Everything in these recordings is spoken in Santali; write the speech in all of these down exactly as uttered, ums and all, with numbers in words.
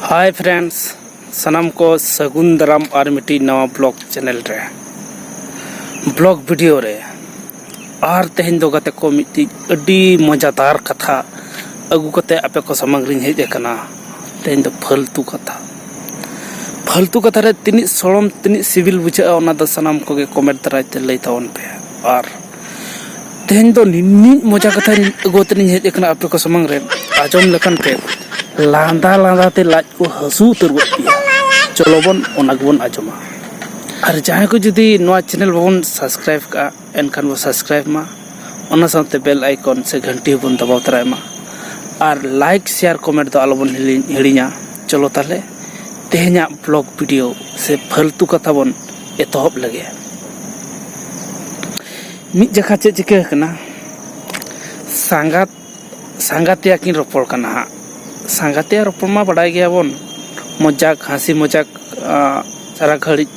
Hi friends, ᱥᱟᱱᱟᱢ ᱠᱚ ᱥᱟᱹᱜᱩᱱ ᱫᱟᱨᱟᱢ ᱟᱨ ᱢᱤᱫᱴᱤᱡ ᱱᱟᱣᱟ ᱵᱞᱚᱜ ᱪᱮᱱᱮᱞ ᱨᱮ, ᱵᱞᱚᱜ ᱵᱷᱤᱰᱤᱭᱳ ᱨᱮ᱾ ᱟᱨ ᱛᱮᱦᱮᱧ ᱫᱚ ᱜᱟᱛᱮ ᱠᱚ ᱢᱤᱫᱴᱤᱡ ᱟᱹᱰᱤ ᱢᱚᱡᱟᱫᱟᱨ ᱠᱟᱛᱷᱟ ᱟᱹᱜᱩ ᱠᱟᱛᱮ ᱟᱯᱮ ᱠᱚ ᱥᱟᱢᱟᱝ ᱨᱤᱧ ᱦᱮᱡ ᱟᱠᱟᱱᱟ᱾ ᱛᱮᱦᱮᱧ ᱫᱚ ᱯᱷᱟᱹᱞᱛᱩ ᱠᱟᱛᱷᱟ, ᱯᱷᱟᱹᱞᱛᱩ ᱠᱟᱛᱷᱟ ᱨᱮ ᱛᱤᱱᱟᱹᱜ ᱥᱚᱲᱚᱢ, ᱛᱤᱱᱟᱹᱜ ᱥᱤᱵᱤᱞ ᱵᱩᱡᱷᱟᱹᱜᱼᱟ, ᱚᱱᱟ ᱫᱚ ᱥᱟᱱᱟᱢ ᱠᱚᱜᱮ ᱠᱚᱢᱮᱱᱴ ᱫᱟᱨᱟᱭ ᱛᱮ ᱞᱟᱹᱭ ᱛᱟᱵᱚᱱ ᱯᱮ᱾ ᱟᱨ ᱛᱮᱦᱮᱧ ᱫᱚ ᱱᱤᱱᱟᱹᱜ ᱢᱚᱡᱟ ᱠᱟᱛᱷᱟᱧ ᱟᱹᱜᱩ ᱠᱟᱛᱮᱧ ᱦᱮᱡ ᱟᱠᱟᱱᱟ ᱟᱯᱮ ᱠᱚ ᱥᱟᱢᱟᱝ ᱨᱮ, ᱟᱸᱡᱚᱢ ᱞᱮᱠᱷᱟᱱ ᱯᱮ ᱞᱟᱸᱫᱟ ᱞᱟᱸᱫᱟ ᱛᱮ ᱞᱟᱡ ᱠᱚ ᱦᱟᱹᱥᱩ ᱩᱛᱟᱹᱨ ᱜᱚᱫ ᱯᱮᱭᱟ᱾ ᱪᱚᱞᱚ ᱵᱚᱱ ᱚᱱᱟ ᱜᱮᱵᱚᱱ ᱟᱸᱡᱚᱢᱟ᱾ ᱟᱨ ᱡᱟᱦᱟᱸᱭ ᱠᱚ ᱡᱩᱫᱤ ᱱᱚᱣᱟ ᱪᱮᱱᱮᱞ ᱵᱟᱵᱚᱱ ᱥᱟᱵᱥᱠᱨᱟᱭᱤᱵ ᱠᱟᱜᱼᱟ, ᱮᱱᱠᱷᱟᱱ ᱵᱚ ᱥᱟᱵᱥᱠᱨᱟᱭᱤᱵ ᱢᱟ, ᱚᱱᱟ ᱥᱟᱶᱛᱮ ᱵᱮᱞ ᱟᱭᱠᱚᱱ ᱥᱮ ᱜᱷᱟᱱᱴᱤ ᱦᱚᱸᱵᱚᱱ ᱫᱟᱵᱟᱣ ᱛᱚᱨᱟᱭ ᱢᱟ᱾ ᱟᱨ ᱞᱟᱭᱤᱠ, ᱥᱮᱭᱟᱨ, ᱠᱚᱢᱮᱱᱴ ᱫᱚ ᱟᱞᱚᱵᱚᱱ ᱦᱤᱲᱤᱧ-, ᱦᱤᱲᱤᱧᱟ᱾ ᱪᱚᱞᱚ ᱛᱟᱦᱞᱮ ᱛᱮᱦᱮᱧᱟᱜ ᱵᱞᱚᱜ ᱵᱷᱤᱰᱤᱭᱳ ᱥᱮ ᱯᱷᱟᱹᱞᱛᱩ ᱠᱟᱛᱷᱟ ᱵᱚᱱ ᱮᱛᱚᱦᱚᱵ ᱞᱮᱜᱮ᱾ ᱢᱤᱫ ᱡᱚᱠᱷᱟ ᱪᱮᱫ ᱪᱤᱠᱟᱹ ᱟᱠᱟᱱᱟ, ᱥᱟᱸᱜᱟᱛ ᱥᱟᱸᱜᱟᱛᱤᱭᱟᱹ ᱠᱤᱱ ᱨᱚᱯᱚᱲ ᱠᱟᱱᱟ ᱦᱟᱸᱜ᱾ ᱥᱟᱸᱜᱟᱛᱤᱭᱟᱹ ᱨᱚᱯᱚᱲ ᱢᱟ ᱵᱟᱰᱟᱭ ᱜᱮᱭᱟᱵᱚᱱ, ᱢᱚᱡᱟᱠ, ᱦᱟᱹᱥᱤ ᱢᱚᱡᱟᱠ, ᱟᱸ, ᱥᱟᱨᱟ ᱜᱷᱟᱹᱲᱤᱡ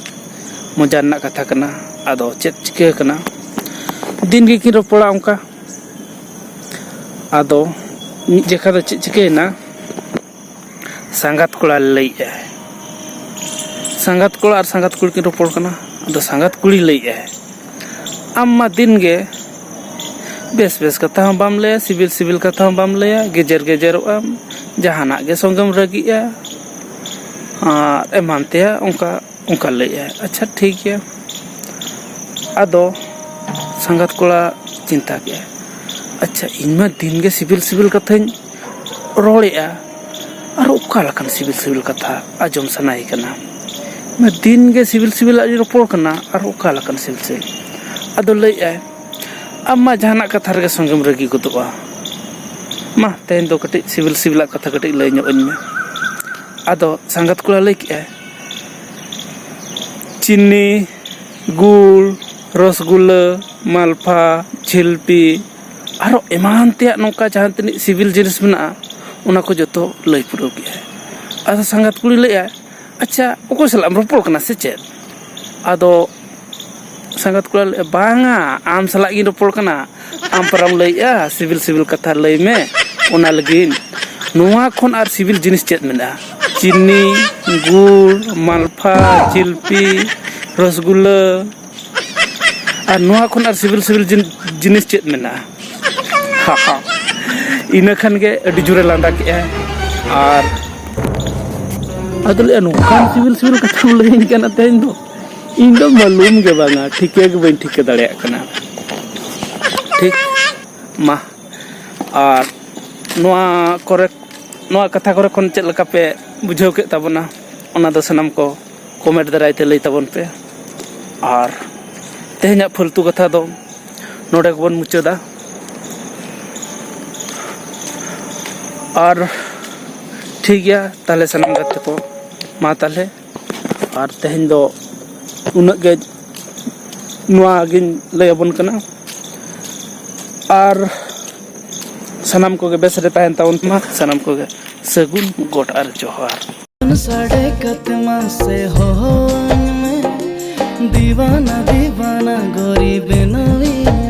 ᱢᱚᱡᱟ ᱨᱮᱱᱟᱜ ᱠᱟᱛᱷᱟ ᱠᱟᱱᱟ᱾ ᱟᱫᱚ ᱪᱮᱫ ᱪᱤᱠᱟᱹ ᱟᱠᱟᱱᱟ, ᱫᱤᱱ ᱜᱮᱠᱤᱱ ᱨᱚᱯᱚᱲᱟ ᱚᱱᱠᱟ᱾ ᱟᱫᱚ ᱢᱤᱫ ᱡᱚᱠᱷᱟ ᱫᱚ ᱪᱮᱫ ᱪᱤᱠᱟᱹᱭᱮᱱᱟ, ᱥᱟᱸᱜᱟᱛ ᱠᱚᱲᱟ ᱞᱟᱹᱭᱮᱫᱼᱟᱭ, ᱥᱟᱸᱜᱟᱛ ᱠᱚᱲᱟ ᱟᱨ ᱥᱟᱸᱜᱟᱛ ᱠᱩᱲᱤ ᱠᱤᱱ ᱨᱚᱯᱚᱲ ᱠᱟᱱᱟ᱾ ᱟᱫᱚ ᱥᱟᱸᱜᱟᱛ ᱠᱩᱲᱤ ᱞᱟᱹᱭᱮᱫᱼᱟᱭ, ᱟᱢ ᱢᱟ ᱫᱤᱱ ᱜᱮ ᱵᱮᱥ ᱵᱮᱥ ᱠᱟᱛᱷᱟ ᱦᱚᱸ ᱵᱟᱢ ᱞᱟᱹᱭᱟ, ᱥᱤᱵᱤᱞ ᱥᱤᱵᱤᱞ ᱠᱟᱛᱷᱟ ᱦᱚᱸ ᱵᱟᱢ ᱞᱟᱹᱭᱟ, ᱜᱮᱡᱮᱨ ᱜᱮᱡᱮᱨᱚᱜ ᱟᱢ, ᱡᱟᱦᱟᱱᱟᱜ ᱜᱮ ᱥᱚᱸᱜᱮᱢ ᱨᱟᱹᱜᱤᱜᱼᱟ ᱟᱨ ᱮᱢᱟᱱ ᱛᱮᱭᱟᱜ, ᱚᱱᱠᱟ ᱚᱱᱠᱟ ᱞᱟᱹᱭᱮᱫᱼᱟᱭ᱾ ᱟᱪᱪᱷᱟ, ᱴᱷᱤᱠ ᱜᱮᱭᱟ᱾ ᱟᱫᱚ ᱥᱟᱸᱜᱟᱛ ᱠᱚᱲᱟ ᱪᱤᱱᱛᱟ ᱠᱮᱫᱼᱟᱭ, ᱟᱪᱪᱷᱟ, ᱤᱧ ᱢᱟ ᱫᱤᱱ ᱜᱮ ᱥᱤᱵᱤᱞ ᱥᱤᱵᱤᱞ ᱠᱟᱛᱷᱟᱧ ᱨᱚᱲᱮᱫᱼᱟ, ᱟᱨ ᱚᱠᱟ ᱞᱮᱠᱟᱱ ᱥᱤᱵᱤᱞ ᱥᱤᱵᱤᱞ ᱠᱟᱛᱷᱟ ᱟᱸᱡᱚᱢ ᱥᱟᱱᱟᱭᱮ ᱠᱟᱱᱟ? ᱤᱧ ᱢᱟ ᱫᱤᱱ ᱜᱮ ᱥᱤᱵᱤᱞ ᱥᱤᱵᱤᱞᱟᱜ ᱤᱧ ᱨᱚᱯᱚᱲ ᱠᱟᱱᱟ, ᱟᱨ ᱚᱠᱟ ᱞᱮᱠᱟᱱ ᱥᱤᱵᱤᱞ ᱥᱤᱵᱤᱞ? ᱟᱫᱚ ᱞᱟᱹᱭᱮᱫᱼᱟᱭ, ᱟᱢ ᱢᱟ ᱡᱟᱦᱟᱱᱟᱜ ᱠᱟᱛᱷᱟ ᱨᱮᱜᱮ ᱥᱚᱸᱜᱮᱢ ᱨᱟᱹᱜᱤ ᱜᱚᱫᱚᱜᱼᱟ᱾ ᱢᱟ, ᱛᱮᱦᱮᱧ ᱫᱚ ᱠᱟᱹᱴᱤᱡ ᱥᱤᱵᱤᱞ ᱥᱤᱵᱤᱞᱟᱜ ᱠᱟᱛᱷᱟ ᱠᱟᱹᱴᱤᱡ ᱞᱟᱹᱭ ᱧᱚᱜ ᱟᱹᱧ ᱢᱮ᱾ ᱟᱫᱚ ᱥᱟᱸᱜᱟᱛ ᱠᱚᱲᱟ ᱞᱟᱹᱭ ᱠᱮᱫᱼᱟᱭ, ᱪᱤᱱᱤ, ᱜᱩᱲ, ᱨᱚᱥᱜᱩᱞᱟᱹ, ᱢᱟᱞᱯᱷᱟ, ᱡᱷᱤᱞᱯᱤ, ᱟᱨᱚ ᱮᱢᱟᱱ ᱛᱮᱭᱟᱜ ᱱᱚᱝᱠᱟ ᱡᱟᱦᱟᱸ ᱛᱤᱱᱟᱹᱜ ᱥᱤᱵᱤᱞ ᱡᱤᱱᱤᱥ ᱢᱮᱱᱟᱜᱼᱟ, ᱚᱱᱟ ᱠᱚ ᱡᱚᱛᱚ ᱞᱟᱹᱭ ᱯᱩᱨᱟᱹᱣ ᱠᱮᱫᱼᱟᱭ᱾ ᱟᱫᱚ ᱥᱟᱸᱜᱟᱛ ᱠᱩᱲᱤ ᱞᱟᱹᱭᱮᱫᱼᱟᱭ, ᱟᱪᱪᱷᱟ, ᱚᱠᱚᱭ ᱥᱟᱞᱟᱜ ᱮᱢ ᱨᱚᱯᱚᱲ ᱠᱟᱱᱟ ᱥᱮ ᱪᱮᱫ? ᱟᱫᱚ ᱥᱟᱸᱜᱟᱛ ᱠᱚᱲᱟ ᱞᱟᱹᱭᱮᱫᱼᱟ, ᱵᱟᱝᱟ, ᱟᱢ ᱥᱟᱞᱟᱜ ᱜᱤᱧ ᱨᱚᱯᱚᱲ ᱠᱟᱱᱟ᱾ ᱟᱢ ᱯᱟᱨᱟᱢ ᱞᱟᱹᱭᱮᱫᱼᱟ, ᱥᱤᱵᱤᱞ ᱥᱤᱵᱤᱞ ᱠᱟᱛᱷᱟ ᱞᱟᱹᱭ ᱢᱮ, ᱚᱱᱟ ᱞᱟᱹᱜᱤᱫ᱾ ᱱᱚᱣᱟ ᱠᱷᱚᱱ ᱟᱨ ᱥᱤᱵᱤᱞ ᱡᱤᱱᱤᱥ ᱪᱮᱫ ᱢᱮᱱᱟᱜᱼᱟ? ᱪᱤᱱᱤ, ᱜᱩᱲ, ᱢᱟᱞᱯᱷᱟ, ᱡᱤᱞᱯᱤ, ᱨᱚᱥᱜᱩᱞᱟᱹ, ᱟᱨ ᱱᱚᱣᱟ ᱠᱷᱚᱱ ᱟᱨ ᱥᱤᱵᱤᱞ ᱥᱤᱵᱤᱞ ᱡᱤᱱ- ᱡᱤᱱᱤᱥ ᱪᱮᱫ ᱢᱮᱱᱟᱜᱼᱟ? ᱦᱟ ᱦᱟ᱾ ᱤᱱᱟᱹ ᱠᱷᱟᱱ ᱜᱮ ᱟᱹᱰᱤ ᱡᱳᱨᱮ ᱞᱟᱸᱫᱟ ᱠᱮᱜᱼᱟ᱾ ᱟᱨ ᱟᱫᱚ ᱞᱟᱹᱭᱟ, "ᱱᱚᱝᱠᱟᱱ ᱥᱤᱵᱤᱞ ᱥᱤᱵᱤᱞ ᱠᱟᱛᱷᱟᱢ ᱞᱟᱹᱭᱟᱹᱧ ᱠᱟᱱᱟ ᱛᱮᱦᱮᱧ ᱫᱚ? ᱤᱧ ᱫᱚ ᱢᱟᱞᱩᱢ ᱜᱮ ᱵᱟᱝᱟ, ᱴᱷᱤᱠᱟᱹ ᱜᱮ ᱵᱟᱹᱧ ᱴᱷᱤᱠᱟᱹ ᱫᱟᱲᱮᱭᱟᱜ ᱠᱟᱱᱟ᱾" ᱴᱷᱤᱠ᱾ ᱢᱟ, ᱟᱨ ᱱᱚᱣᱟ ᱠᱚᱨᱮ, ᱱᱚᱣᱟ ᱠᱟᱛᱷᱟ ᱠᱚᱨᱮ ᱠᱷᱚᱱ ᱪᱮᱫ ᱞᱮᱠᱟ ᱯᱮ ᱵᱩᱡᱷᱟᱹᱣ ᱠᱮᱫ ᱛᱟᱵᱚᱱᱟ, ᱚᱱᱟ ᱫᱚ ᱥᱟᱱᱟᱢ ᱠᱚ ᱠᱚᱢᱮᱱᱴ ᱫᱟᱨᱟᱭ ᱛᱮ ᱞᱟᱹᱭ ᱛᱟᱵᱚᱱ ᱯᱮ᱾ ᱟᱨ ᱛᱮᱦᱮᱧᱟᱜ ᱯᱷᱟᱹᱞᱛᱩ ᱠᱟᱛᱷᱟ ᱫᱚ ᱱᱚᱰᱮ ᱜᱮᱵᱚᱱ ᱢᱩᱪᱟᱹᱫᱟ᱾ ᱟᱨ ᱴᱷᱤᱠ ᱜᱮᱭᱟ ᱛᱟᱦᱞᱮ ᱥᱟᱱᱟᱢ ᱜᱟᱛᱮ ᱠᱚ, ᱢᱟ ᱛᱟᱦᱞᱮ, ᱟᱨ ᱛᱮᱦᱮᱧ ᱫᱚ ᱩᱱᱟᱹᱜ ᱜᱮ, ᱱᱚᱣᱟ ᱜᱤᱧ ᱞᱟᱹᱭ ᱟᱵᱚᱱ ᱠᱟᱱᱟ᱾ ᱟᱨ ᱥᱟᱱᱟᱢ ᱠᱚᱜᱮ ᱵᱮᱥ ᱨᱮ ᱛᱟᱦᱮᱱ ᱛᱟᱵᱚᱱ ᱢᱟ, ᱥᱟᱱᱟᱢ ᱠᱚᱜᱮ ᱥᱟᱹᱜᱩᱱ ᱜᱚᱴ ᱟᱨ ᱡᱚᱦᱟᱨ᱾ ᱥᱟᱰᱮ ᱠᱟᱛᱮ ᱢᱟᱥᱮ ᱦᱚᱦᱚᱣᱟᱹᱧ ᱢᱮ, ᱫᱤᱣᱟᱱᱟ ᱫᱤᱣᱟᱱᱟ ᱜᱳᱨᱤ ᱵᱮᱱᱟᱣᱤᱧ